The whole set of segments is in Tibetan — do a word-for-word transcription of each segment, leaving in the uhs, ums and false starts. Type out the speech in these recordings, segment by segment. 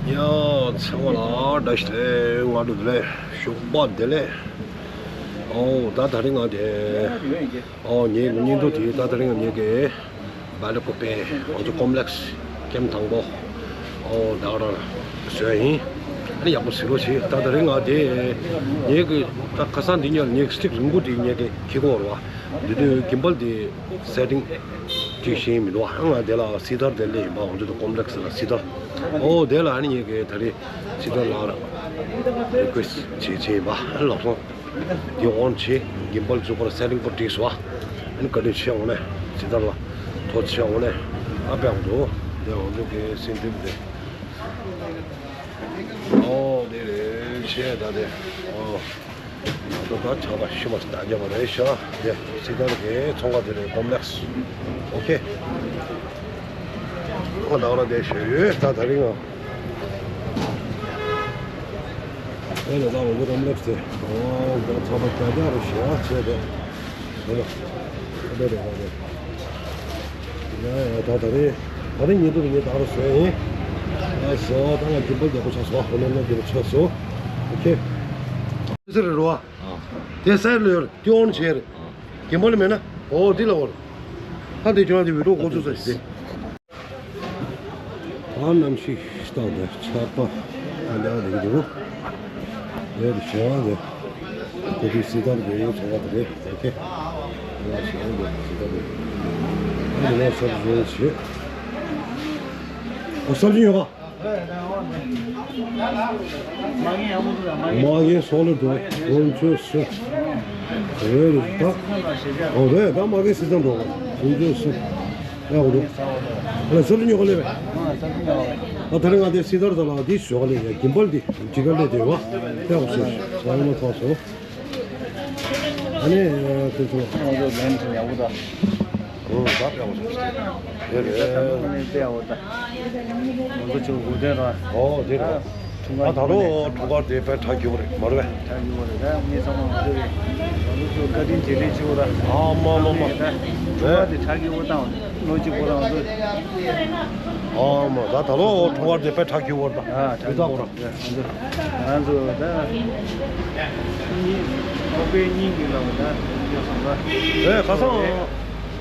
ཡ། ཚང་མ་ལ་བཀྲ་ཤིས་བདེ་ལེགས། སྔ་དྲོ་བདེ་ལེགས། ཞོགས་པ་བདེ་ལེགས། ཨོ་ད་དེ་རིང་ང་དེ། ཨོ་ངའི་བརྙན་ཐུང་དེ་ད་དེ་རིང་ངས་ཀྱི་སྦེལ་ཀོབ་པའི་ང་ཚོ་ཀོམ་པ་ལེགས་ཀེམ་དང་པོ། ཨོ་ད་ག་རང་བཟོས་ཡིན། ཨ་ནི་ཡག་པོ་གཟིགས་རོགས་བྱེད། ད་དེ་རིང་ང་དེ་ངས་ཀྱི་ད་ཁ་སང་དེ་ཉིན་ངས་སི་ཊིག་རིང་པོ་དེ་ངས་ཀྱི་ཁྱེར་གོ་ར་བ། འདི་དུས་གིམ་པལ་དེ་སེ་ཊིང་ཅིག་ཤེས་མི་འདུག་ཨ་ང་དེ་ལ་སི་ཐར་དེ་ལས་ཡིན་པ། ང་ཚོ་དུ་ཀོམ་པ་ལེགས་ལ་སི་ཐར། ཨོ་དེ་ལ་ཨ་ནི་ངས་ཀྱི་ད་རེས་སི་ཐར་ལ་རི་ཀུ་ཨེ་སི་ཊི་བྱེད་བྱེད་ཡིན་པ། ཨ་ནི་ལགས་སོ། འདི་ཨོན་བྱེད། གིམ་པལ་བཙུགས་པར་སེ་ཊིང་པོ་བྲིས་སོ། ཨ་ནི་བཀའ་དྲིན་ཆེ། འོང་ནས་སི་ཐར་ལ་ཐོ་ཆེ། འོང་ནས་ཨ་པའི་འོང་དུ་དེ་འོང་དུ་གི་སེམས་ཁྲལ་དེ། ཨོ་དེ་རེད་ཆེ་ད་དེ། ཨོ་ད་ད་ཆགས་པ་ཤི་མ་ད་རྒྱབ་པ་རེད་ཤག་དེ་སི་ཐར་གི་ཚོང་ཁང་དེ་རེད། ཀོམ་པ་ལེགས། ཨོ་ཁེ། ཨ་ད་ག་ར་དེ་ཞོ་ཡོད་ད་དེ་རིང་ཨ། ཨེ་ལ་ད་འོ་ཀོམ་པ་ལེགས་དེ། ཨོ་ད་ཚོང་པ་རྒྱ་རྒྱ་རེད་ཤག་ཆེ་དེ། ཨ་ད་རེད་ཨ་རེད། ཡ་ཡ་ད་ད་རེད། ད་རེད་ཉིན་དུ་ཉིན་ད་རུ་བཟོས་ཡིན། ཡ་བཟོ་ད་ང་གིམ་པལ་རྒྱག་པོ་ཆགས་སོང་། ཧོ་ནོ་ནོ་འདི་ལ་ཆགས་སོང་། ཨོ་ཁེ། ཟེར་རེད་རོ། དེ་སེར་ལོས་ཡོད་ཀྱོན་བྱས་རེད། གིམ་པལ་མེད་ན་ཨོ་འདི་ལ་འོར། ད་དེ་ཀྱོན་དེ་བི་ཌིའོ་འགོ་ཚུགས་ས་ཞིག་དེ། ད་གནམ་གཤིས་སྟག་འདི་ཆར་པ་ཨ་འདྲ་རེད་འདུག་ལས་རེད་ཞེ་བ་རེད། ཁོ་དེ་སི་ཐར་གི་ཚོང་པ་དེ་རེད། ཨོ་ཁེ། ལས་ཞེ་བ་རེད་སི་ཐར་རེད། ཨ་ནི་ང་སབ་ཇི་བྱེད། ཨོ་སབ་ཇི་ཡོད་ག་མ་གི་སོ་ལོ་འགྲོ་འགྲོ་མཆོད་སུ། རེད་རེད་ད། ཨོ་རེད་ད་མ་གི་སི་ཐར་འགྲོ་འགྲོ་མཆོད་སུ། ཡག་པོ་འདུག་ཨ་ལ་སོ་ལོ་ཉོ་ག་ལས་བས། ཨ་ད་རེས་ང་དེ་སི་ཐར་ད་ལ་དེ་ཞོག་ལས་ཡ་གིམ་པལ་དེ་ཇི་ག་ལས་དེ་བ། ཡག་པོ་སོ་ཞོག་ལ་ཐོག་སོ། ཨ་ནི་དེ་ཚོ། ང་ཚོ་ལན་ཡག་པོ་ད། ཨོ་ད་ཡག་པོ་སོ་ཞོག་དེ་རེད། ད་ད་ལོ་ནས་དཔེ་ཡག་པོ་ད། ང་ཚོ་ཆུ་དགུ་ལྡན་ར། ཨོ་དེ་རེད། ཨ་ད་ལོ་འཁྲུངས་སྐར་དེ་དཔེ་གྲ་རྒྱས་པོ་རེད་མ་རེད་པས། གྲ་རྒྱས་པོ་རེད་ད་ངས་ཚང་མ་ང་ཚོ་རེད། ང་ཚོ་ཚོ་བཀའ་དྲིན་རྗེས་དྲན་ཆེ་བོ་ར། ཨ་མ་མ་མ། ད་འཁྲུངས་སྐར་དེ་གྲ་རྒྱས་པོ་བཏང་བ་ལོ་གཅིག་པོ་ར་ང་ཚོ། ཨ་མ་ད་ད་ལོ་འཁྲུངས་སྐར་དེ་དཔེ་གྲ་རྒྱས་པོ་ར་ད། ཨ་གྲ་རྒྱས་པོ་ར། ང་ཚོ་ང་ཚོ་ད་གཉིས་ཁོག་པའི་གཉིས་ཀྱི་ལ་བ་ད་ཡོད་སོང་ད། ཨེ་ཁ་སང་།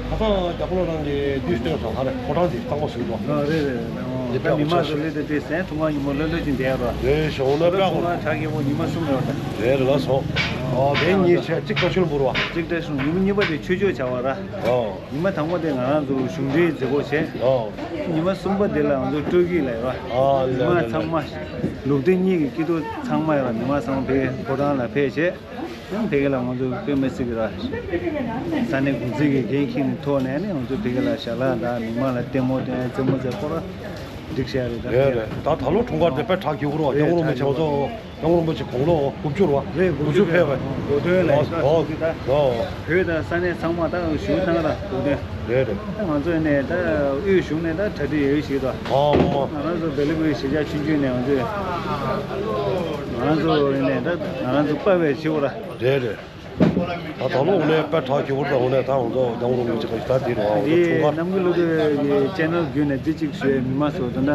ཁ་སང་རྒྱ་ཕོ་ལོ་རང་གི་དུས་སྟོན་སོང་ཧ་རེ་ཕོ་བྲང་དེ་གཙང་པོ་བཟོས་འདུག་ཨ་རེད་རེད་རེད། ཨོ་འདི་ད་མི་མང་ཚོ་སླེབས་དུས་དེ་སེང་ཐུང་བ་ཉིན་མོ་ལྷོད་ལྷོད་ཅིག་བསྡད་རོགས། རེད་ཞོགས་ན་ལྷོད་པ་ཐུང་ཁོ་བ་གྲ་རྒྱས་པོ་ཉི་མ་གསུམ་ཡོད་ད། རེད་རེད་ལགས་སོ། ཨོ་དེ་གཉིས་བྱས་གཅིག་ལྟ་ཆོས་འབུར་བ། གཅིག་ལྟ་ཆོས་ཉི་མ་གཉིས་པ་དེ་ཆོས་ཕྱོགས་བྱ་བ་ར། ཨོ། ཉི་མ་དང་པོ་དེ་ང་རང་ཚོ་གཞུང་འབྲེལ་མཛད་སྒོ་བྱས། ཨོ། ཉི་མ་གསུམ་པ་དེ་ལ་ང་ཚོ་སྤྲོ་སྐྱིད་ལ་ཡོད་ར། ཨ་ལེ་ལེ་ཉི་མ་ལེ་ཚང་མ། ལུག་སྡེ་གཉིས་ཀྱི་སྐྱིད་སྡུག་ཚང་མ་ཡོད་ར། མི་མང་ཚང་མ་ཕེབས་ཕོ་བྲང་ལ་ཕེབས་བྱས། ཡང་ཕ་གི་ལ་ང་ཚོ་དཔེ་མི་སྲིད་ཀྱི་ར། ས་གནས་འགོ་འཛིན་གྱི་འགན་འཁྱེར་ནས་ཐོག་ནས་ནི་ང་ཚོ་ཕ་གི་ལ་ཞལ་ལག་དང་མི་མང་ལ་ལྟད་མོ་སྟོན་རྩེད་མོ་རྩེ་ཁོ་ར་འགྲིག་བྱས་རེད་ད། རེད་རེད་ད་ད་ལོ་འཁྲུངས་སྐར་དེ་དཔེ་གྲ་རྒྱས་པོ་རེད་པ། རྒྱལ་བ་རིན་པོ་ཆེ་ང་ཚོ་རྒྱལ་བ་རིན་པོ་ཆེ་དགུང་ལོ་དགུ་བཅུ་རེད་པ། རེད་དགུ་བཅུ་ཕེབས་པ། གོ་སྟོན་ལ་ཡོད་ད་ཨོ་སུ་གི་ད། ཨོ། བོད་དང་ས་གནས་ཚང་མ་ད་ཞུ་བཏང་ར་གོ་སྟོན། རེད་རེད། ད་ང་ཚོ་ནས་ད་དབུས་གཞུང་ནས་ད་གྲ་སྒྲིག་ཡོད་ཞིག་ད། ཨོ་མ། ང་རང་ཚོ་སྦེལ་ཀོབ་གཞིས་ཆགས་ཆུང་ཆུང་ནས་ང་ཚོས། ང་རང་ཚོ་ནས་ད་ང་རང་ཚོ་དཔའ་བའི་ཆེ་བོ་ར། རེད་རེད། ད་ད་ལོ་འོ་ནས་དཔེ་གྲགས་ཁྱེར་བོར་དང་འོ་ནས་ད་འོ་ཚོ་རྒྱང་རུང་གི་ཅིག་ག་ཞིག་ད་དེ་རུ་ཨ་འོ་ཚོ་འདི་ཚོ་ཁ། གནམ་གྱི་ཀླུ་སྒྲུབ་ཀྱི་ཆེ་ནལ་བརྒྱུད་ནས་འདི་གཅིག་ཞུ་ཡས་མི་མང་ཚོ་ད་ལྟ་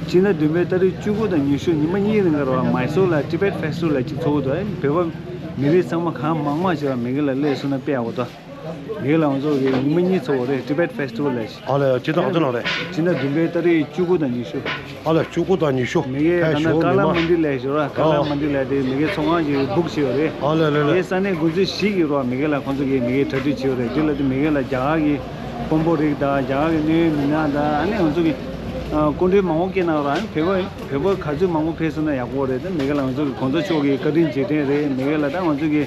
སྤྱི་ཟླ་བདུན་པའི་ཏ་རིག་བཅུ་དགུ་དང་ཉི་ཤུ་ཉི་མ་གཉིས་རིང་ག་རུ་མའི་སོར་ལ་ཊི་བེཊ་ཕེ་སི་ཊི་བལ་ལ་གཅིག་ཚོགས་འདུག་བོད་པ་མི་རིགས་ཚང་མ་གང་མང་མང་ཞིག་ལ་མི་གི་ལ་སླེབས་སོང་ན་དཔེ་ཡག་པོ་འདུག་མི་གི་ལ་ང་ཚོ་གི་ཉི་མ་གཉིས་ཚོགས་རེད། ཊི་བེཊ་ཕེ་སི་ཊི་བལ་ལ་ཞིག་ཨ་ལས་ཅི་ད་ག་ཚོད་ནང་རེད། སྤྱི་ཟླ་བདུན་པའི་ཏ་རིག་བཅུ་དགུ་དང་ཉི་ཤུ། ཨ་ལས་བཅུ་དགུ་དང་ཉི་ཤུ། མི་གེ་ད་ཕེབས་ན་ཞོག་ཀ་ལ་མི་མ་འདི་ལས་ཞོ་ར་ཀ་ལ་ཨ་མི་འདི་ལས་དེ་མི་གེ་ཚོང་ཁང་གི་བུག་བྱས་ཡོད་རེད། ཨ་ལས་ལས་ལས། དེ་ས་གནས་འགོ་འཛིན་ཞིག་གིས་རོ་མི་གེ་ལ་ཁོང་ཚོ་གིས་མི་གེ་གྲ་སྒྲིག་བྱས་ཡོད་རེད། དེ་ལ་དེ་མི་གེ་ལ་རྒྱ་གར་གྱི་དཔོན་པོ་རིགས་དང་རྒྱ་གར་གྱི་གནད་ཡོད་མི་སྣ་དང་ཨ་ནི་ང་ཚོ་གི་ཨ་སྐུ་མགྲོན་མང་པོ་སྐྱེས་གནང་ར། ཨ་ནི་བོད་པ་བོད་པ་ག་ཚོད་མང་པོ་ཕེབས་སོང་ན་ཡག་པོ་རེད། དེ་མི་གེ་ལ་ང་ཚོ་གི་གོང་ས་མཆོག་གི་བཀའ་དྲིན་རྗེས་དྲན་རེད། མི་གེ་ལ་ད་ང་ཚོ་གི་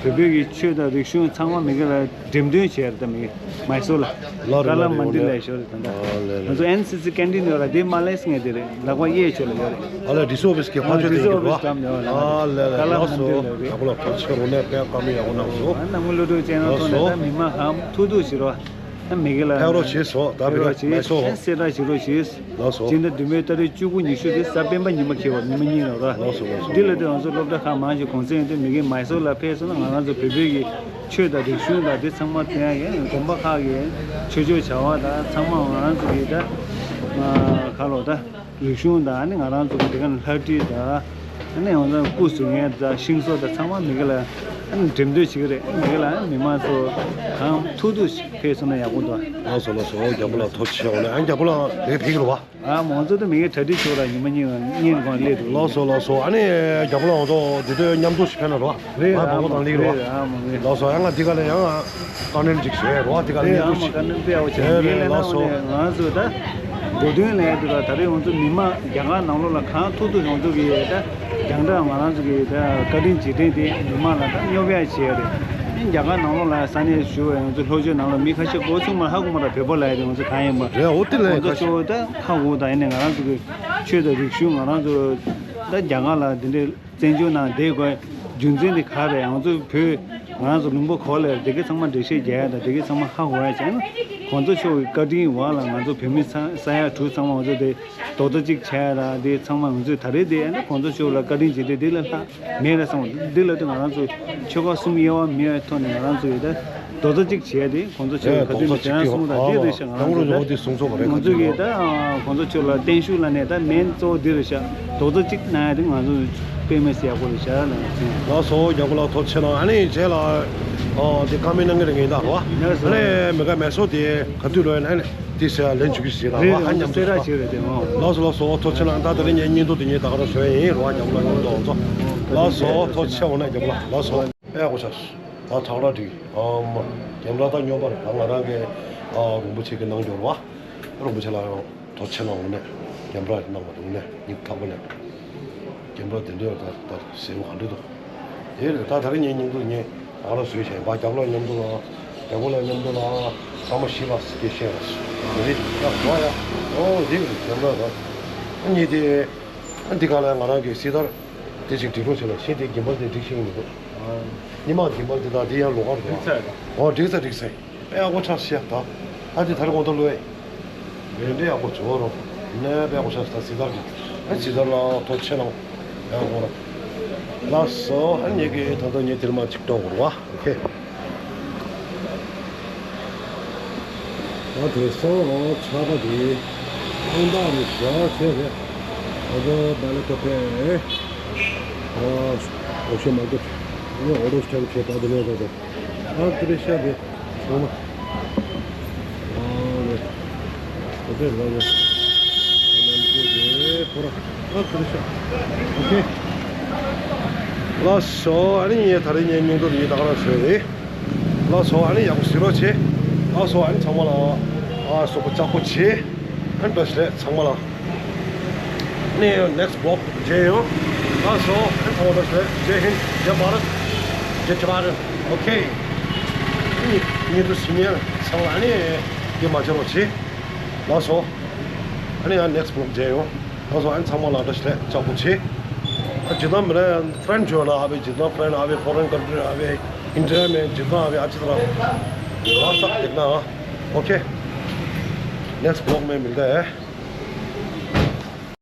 བོད་པའི་གི་ཆོས་དང་རིག་གཞུང་ཚང་མ་མི་གེ་ལ་འགྲེམས་སྟོན་བྱས་རེད། ད་མི་གེ་མའི་སོར་ལ་ལ་རེ་ཀ་ལ་ལ་རེ་མ་འདི་ཡོང་ནས་ལས་ཞོར་རེད། ད་ལྟ་ཨ་ལེ་ང་ལེ་ཚོ་ཨེན་སི་སི་ཀན་ཊིན་ཡོད་ར། དེ་མ་ལས་ངས་དེ་རེད་ལག་པ་གཡས་ཕྱོགས་ལ་ཡོད་རེད། ཨ་ལེ་ཌི་སི་ཨོ་ཕི་སི་གི་ཕ་ཨ་ཆོས་ཌི་དེ་སི་ཡིན་ཨོ་ཕི་རོ། སི་ཀམ་ཡོད་རེད། ཨ་ལེ་ལེ་ཀ་ལ་ལགས་མ་སོ། འདི་ལ་རེད། ཡག་པོ་ལ་ཕ་ཆོས་རོ་ནས་དཔེ་བཀའ་མོལ་ཡག་པོ་གནང་སོ། ཨ་ནང་མི་ལོ་དྲུག་ཅན་ལགས་ལ་ཐོག་ནས་སོ། ད་མི་མང་གང་ཐུག་ཐུག་ཞིག་རོ། ཨ་མི་གེ་ལ་ཕེབས་རོགས་བྱེད་སོ། ད་ཕེབས་མི་གེ་རོགས་བྱེད། མའི་སོ། ཨ་གསལ་བསྒྲགས་བྱེད་རོགས་བྱེད། ལགས་སོ། སྤྱི་ཟླ་བདུན་པའི་ཏ་རིག་བཅུ་དགུ་ཉི་ཤུ་དེ་གཟའ་སྤེན་པ་ཉི་མ་འཁེལ་བ་ཉི་མ་གཉིས་ལ་ར། ལགས་སོ་ལགས་སོ། འདི་ལ་དེ་ང་ཚོ་སློབ་གྲྭ་ཁག་མང་ཞིག་གུང་སེང་ཡོད་དུས་མི་གེ་མའི་སོར་ལ་ཕེབས་སོང་ན་ང་རང་ཚོ་བོད་བོད་ཀྱི་ཆོས་དང་རིག་གཞུང་དང་དེ་ཚང་མ་སྟོན་ཡ་ཡིན། དགོན་པ་ཁག་གི་ཆོས་ཕྱོགས་བྱ་བ་དང་ཚང་མ་ང་རང་ཚོ་གི་ད། ཁ་ལོ་ད་རིག་གཞུང་དང་ཨ་ནི་ང་རང་ཚོ་གི་དེ་ག་ནས་ལྷ་བྲིས་དང་ཨ་ནི་ང་ཚོ་སྐུ་གཟུགས་བརྙན་དང་ཤིང་བཟོ་དང་ཚང་མ་མི་དགེ་ལ་ཨ་ནི་འགྲེམས་སྟོན་བྱེད་ཀྱི་རེད། མི་དགེ་ལ་མི་མང་ཚོ་གང་ཐུག་ཐུག་ཕེབས་སོང་ན་ཡག་པོ་འདུག་ལགས་སོ་ལགས་སོ། རྒྱལ་པོ་ལགས་ཐུགས་རྗེ་ཆེ། འོ་ན་ཨ་རྒྱལ་པོ་ལགས་དེ་ག་ཕེབས་ཀྱི་རེད་བ། ཨ་མང་ཚོ་དེ་མི་དགེ་གྲ་སྒྲིག་ཆོག་ལ་ཉི་མ་གཉིས་གཉིས་གང་སླེབས་འདུག་ལགས་སོ་ལགས་སོ། ཨ་ནི་རྒྱལ་པོ་ལགས་ང་ཚོ་དེ་དུས་མཉམ་དུ་ཞིག་ཕེབས་ན་རོགས། རེད། ང་ཨ་བོ་བོ་དང་ལིག་རོ། རེད་ཨ་མ་རེད། ལགས་སོ། ཡང་ང་འདི་ག་ལ་ཡང་དཀའ་ངལ་འགྲིག་བྱས་རོ། འདི་ག་ལ་རེད་ཨ་མ། དཀའ་ངལ་དཔེ་ཡག་པོ་བྱས། རེད་རེད། ལགས་སོ། ང་ཚོ་ད་གོ་དོན་ལས་དུ་ལ་ད་རེས་ང་ཚོ་མི་མང་རྒྱ་གར་ནང་ལོགས་ལ་གང་ཐུག་ཐུག་ང་ཚོ་གི་ད་རྒྱང་བསྒྲགས་ང་རང་ཚོ་གི་ད་བཀའ་དྲིན་རྗེས་དྲན་དེ་མི་མང་ལ་ད་སྙོབ་ཡག་བྱས་རེད། རྒྱ་གར་ནང་ལོགས་ལ་ས་གནས་བཞུགས་པའི་ང་ཚོ་ལྷོ་ཕྱོགས་ནང་ལ་མི་ཁ་ཤས་གོ་ཚུགས་མ་ཧ་གོ་མ་ར་བོད་པ་ལ་ཡ་དེ་ང་ཚོ་གང་ཡིན་པ། རེད། འོ་དེ་ལ་ང་ཚོ་ཁ་ཤས་ཤོ་ད་ཧ་གོ་ད་ཡིན་ནས་ང་རང་ཚོ་གི་ཆོས་དང་རིག་གཞུང་ང་རང་ཚོ་ད་རྒྱ་གར་ལ་དེ་འདྲའི་བཙན་བྱོལ་ནང་བསྡད་དགོས་རྒྱུ་མཚན་དེ་ག་རེད། ང་ཚོ་བོད་ང་རང་ཚོ་ལུང་པ་གོ་ལ་དེ་གའི་ཚང་མ་འགྲེལ་བཤད་རྒྱག་ཡ་དང་དེ་གའི་ཚང་མ་ཧ་གོ་ཡ་བྱས་ན་གོང་ས་མཆོག་གི་བཀའ་དྲིན་འོག་ལ་ང་ཚོ་བོད་མི་ཚང་ས་ཡ་དྲུག་ཚང་མ་ང་ཚོ་དེ་རྡོག་རྩ་གཅིག་བྱས་ཡ་དང་དེ་ཚང་མ་ང་ཚོས་ད་རེས་དེ་ཡ་ན་གོང་ས་མཆོག་ལ་བཀའ་དྲིན་རྗེས་དྲན་དེ་ལས་ལྷག་མེད་རེད་བསམ། འདི་ལ་དེ་ང་རང་ཚོ་ཆོལ་ཁ་གསུམ་དབྱེ་བ་མེད་པའི་ཐོག་ནས་ང་རང་ཚོ་ཡོད་ད། རྡོག་རྩ་གཅིག་བྱས་ཏེ་གོང་ས་མཆོག་གི་ཁ་ཐུག་ནས་དེ་རང་གསུངས་དང་དེ་རེད་ཤག་ང་རང་ཚོ་ད་ང་ཚོ་གི་ད་གོང་ས་མཆོག་ལ་བརྟན་བཞུགས་ལ་ནས་ད་མེན་གཙོ་བོ་འདི་རེད་ཤག་རྡོག་རྩ་གཅིག་གནང་ཡ་དེ་ང་ཚོ་དཔེ་མི་སྲིད་ཡག་པོ་རེད་ཤག་ལ། ལགས་སོ། རྒྱལ་པོ་ལགས་ཐུགས་རྗེ་ཆེ་གནང་། ཨ་ནི་རྗེས་ལ་ཨོ་དེ་བཀའ་མོལ་གནང་གི་རེད་ངེས་ད་རོ། ལགས་སོ། ཨ་ནི་མི་དགའ་མེད་སོ་དེ་ག་དུས་ལོས་ན་ཨ་ནི་དེ་ཟེར་ལན་བྱུག་གི་ཞིག་ལ་རེད་རོ། ཨ་རེད། ཉམས་སེ་ར་ཞིག་རེད་དེ་ཨོ། ལགས་སོ་ལགས་སོ། ཐུགས་རྗེ་ཆེ་གནང་། ད་དེ་རིང་ངའི་བརྙན་ཐུང་དེ་ངས་ད་ག་རང་བཟོས་ཡིན་རོ། རྒྱལ་པོ་ལགས་ཉམས་དོ་ཚོ། ལགས་སོ། ཐུགས་རྗེ་ཆེ། འོ་ན་རྒྱལ་པོ་ལགས་ལགས་སོ། ཨེ་ཨ་ཁུ་ཤ། ད་ཁྲག་ར་འགྲིག་ཨ་མ། རྒྱན་ར་ད་སྙོམས་པར་ད་ང་རང་གི་ཨ་རིན་པོ་ཆེ་གི་གནང་འབྱོར་བ། རིན་པོ་ཆེ་ལ་ཡང་ཐུགས་རྗེ་ཆེ་གནང་། འོ་ནས་རྒྱན་ར་གནང་བ་འདུག་ནས་ཉིད་ཐག་པ་ནས། རྒྱན་ར་དེ་འདྲའི་ད་ད་ཟེར་བ་ག་འདྲ་འདུག་དེ་རེད། ད་ད་རེས་ངས་མཉམ་དུ་ངས་ད་ག་རང་བཟོས་བྱས་པ། རྒྱབ་ལ་མཉམ་དུ་ལ་རྒྱབ་ལ་མཉམ་དུ་ལ་ཚང་མ་ཤི་བ་སྐད་བཤད་ར་སོ་རེད། ཡ་གོ་ཡ། ཨོ་དེ་རེད། རྒྱན་ར་ད་ངས་དེ་འདི་ག་ལ་ང་རང་གི་སྲི་ཐར། དེ་ཅིག་སྒྲིག་རོགས་བྱེད་ལ་ཤེས། དེ་རྒྱུན་པར་དེ་སྒྲིག་ཤེས་ཀྱི་མི་འདུག་ཉི་མ་རྒྱུན་པར་དེ་དག་དེ་ཡང་ལོགས་ཀར་འདུག་འགྲིག་ཚར་རེད། ཨོ་འགྲིག་ཚར་འགྲིག་ཚར། དཔེ་ཡག་པོ་ཆགས་ཤག་ད་ཨ་དེ་ད་རེས་དགོང་དག་ལོས་རེ་འདྲ་ཡག་པོ་བྱོས་རོགས། ནས་དཔེ་ཡག་པོ་ཆགས་ཤག་ད་སྲི་ཐར་གྱི་ཨ་སྲི་ཐར་ལ་ཐུགས་རྗེ་ཆེ་གནང་། ཡག་པོ་རོགས། ལགས་སོ། ཨ་ངེད་ཀྱིས་ད་དུང་ངེད་དེར་མ་གཅིག་གཏོང་དགོས་རེད་བ། ཨོ་ཁེ། ད་དེང་སང་ཨ་ཆར་པ་དེ་ཨང་རྟགས་རེ་བཞག་བྱས་རེད། ཨ་ཙི་བ་ལེ་ཀོ་ཕེ་ཨ་ཨོ་ཤེ་མ་གོ་ཨ་ནི་ཨོ་རོ་སི་ཁྲེམ་ཁྲེ་པ་དེ་ནས་ད་དེ་ཨ་ཙི་རེ་ཤ་དེ་ཚང་མ་ཨ་ནི་ཨོ་ཁེ་ལ་ཡ་ཨ་ནི་ཁོ་ར་ཨ་ཙི་རེ་ཤ་ཨོ་ཁེ། ལགས་སོ། ཨ་ནི་ངས་ད་རེས་ངའི་སྙིང་དོར་ཡིན་ད་ག་རང་བཟོས་རེད། ལགས་སོ། ཨ་ནི་ཡག་པོ་གཟིགས་རོགས་བྱེད། ལགས་སོ། ཨ་ནི་ཚང་མ་ལ་ཨ་སོག་པོ་ལྕགས་པོ་བྱེད། ཨ་ནི་བཀྲ་ཤིས་བདེ་ལེགས་ཚང་མ་ལ། ཨ་ནི་next vlog་མཇལ་ཡོང་། ལགས་སོ། ཨ་ནི་ཚང་མ་བཀྲ་ཤིས་བདེ་ལེགས། ཇེ་ཧིན། ཇེ་བྷ་རད། ཇེ་ཊི་བྷ་རད། ཨོ་ཁེ། ཨ་ནི་ངེད་ཚོ་སི་ཉེ་ཚང་ལ་ཨ་ནི་འདི་མ་བྱེད་རོགས་བྱེད། ལགས་སོ། ཨ་ནི་ཡང་next vlog་མཇལ་ཡོང་། ལགས་སོ། ཨ་ནི་ཚང་མ་ལ་བཀྲ་ཤིས་བདེ་ལེགས། ལྕགས་པོ་བྱེད། ཨ་ཇི་ལྟར་མི་རེད། friend जो है ना अभी जितना friend अभी foreign country अभी इंडिया में जितना अभी अच्छी तरह WhatsApp देखना। हाँ, OK। Next vlog में मिलते हैं।